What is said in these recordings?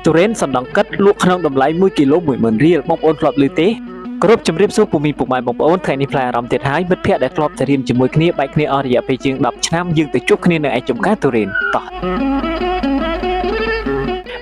ទុរេនសណ្ដង្កិតលក់ក្នុងតម្លៃ1គីឡូ10000រៀលបងប្អូនធ្លាប់ឮទេគ្រប់ជំរាបសួរពូមីពុកម៉ែបងប្អូនថ្ងៃនេះផ្លែអារម្មណ៍ទៀតហើយមិត្តភ័ក្តិដែលធ្លាប់តែរៀនជាមួយគ្នាបែកគ្នាអស់រយៈពេលជាង10ឆ្នាំយើងទៅជួបគ្នានៅឯចំការទុរេនតោះ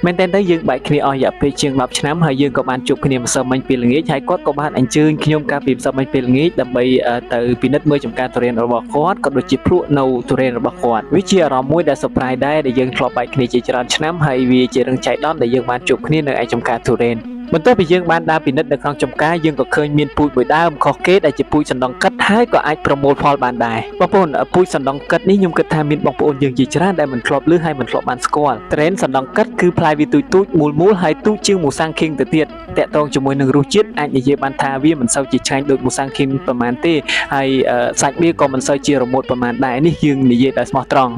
មែនតើទៅយើងបែកគ្នាអស់រយៈពេលជាង10ឆ្នាំហើយយើងក៏បានជួបគ្នាម្សិលមិញពេលល្ងាចហើយគាត់ក៏បានអញ្ជើញខ្ញុំកាលពីម្សិលមិញពេលល្ងាចដើម្បីទៅពិនិត្យមើលចំការទុរេនរបស់គាត់ក៏ដូចជាភ្លក់នៅទុរេនរបស់គាត់វាជាអារម្មណ៍មួយដែល surprise ដែរដែលយើងធ្លាប់បែកគ្នាជាច្រើនឆ្នាំហើយវាជារឿងចៃដន្យដែលយើងបានជួបគ្នានៅឯចំការទុរេនបន្ទាប់ពីយើងបានដើរពិនិត្យនៅក្នុងចំការយើងក៏ឃើញមានពូជមួយដើមខុសគេដែលជាពូជសណ្ដង្កិតហើយក៏អាចប្រមូលផលបានដែរបងប្អូនពូជសណ្ដង្កិតនេះខ្ញុំគិតថាមានបងប្អូនយើងជាច្រើនដែលមិនធ្លាប់ឮហើយមិនធ្លាប់បានស្គាល់ត្រេនសណ្ដង្កិតគឺផ្លែវាទូចទូចមូលមូលហើយទូចជាងមូសាំងឃីងទៅទៀតតាក់ទងជាមួយនឹងរសជាតិអាចនិយាយបានថាវាមិនសូវជាឆ្ងាញ់ដូចមូសាំងឃីងប្រហែលទេហើយសាច់វាក៏មិនសូវជារមួតប្រហែលដែរនេះយើងនិយាយដោយស្មោះត្រង់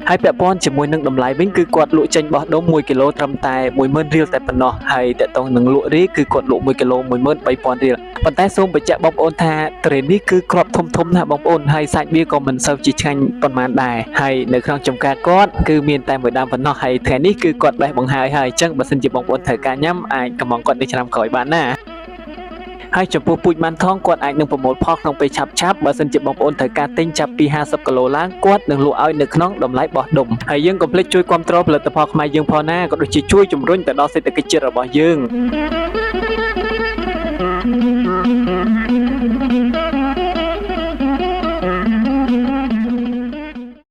ហើយពាក់ព័ន្ធជាមួយនឹងតម្លៃវិញគឺគាត់លក់ចេញបោះដុំ1គីឡូត្រឹមតែ10000រៀលតែប៉ុណ្ណោះហើយតកតងនឹងលក់រាយគឺគាត់លក់1គីឡូ13000រៀលប៉ុន្តែសូមបញ្ជាក់បងប្អូនថាត្រេននេះគឺគ្រាប់ធំធំណាស់បងប្អូនហើយសាច់វាក៏មិនសូវជាឆ្ងាញ់ប៉ុន្មានដែរហើយនៅក្នុងចំការគាត់គឺមានតែមួយដើមប៉ុណ្ណោះហើយថ្ងៃនេះគឺគាត់បេះបង្ហើយហើយអញ្ចឹងបើសិនជាបងប្អូនត្រូវការញ៉ាំអាចកំងគាត់នៅឆ្នាំក្រោយបានណាហើយចំពោះពូជម៉ាន់ថងគាត់អាចនឹងប្រមូលផលក្នុងពេលឆាប់ឆាប់បើសិនជាបងប្អូនត្រូវការទិញចាប់ពី50គីឡូឡើងគាត់នឹងលក់ឲ្យនៅក្នុងតម្លៃបោះដុំហើយយើងកុំភ្លេចជួយគាំទ្រផលិតផលខ្មែរយើងផងណាក៏ដូចជាជួយជំរុញទៅដល់សេដ្ឋកិច្ចជាតិរបស់យើង។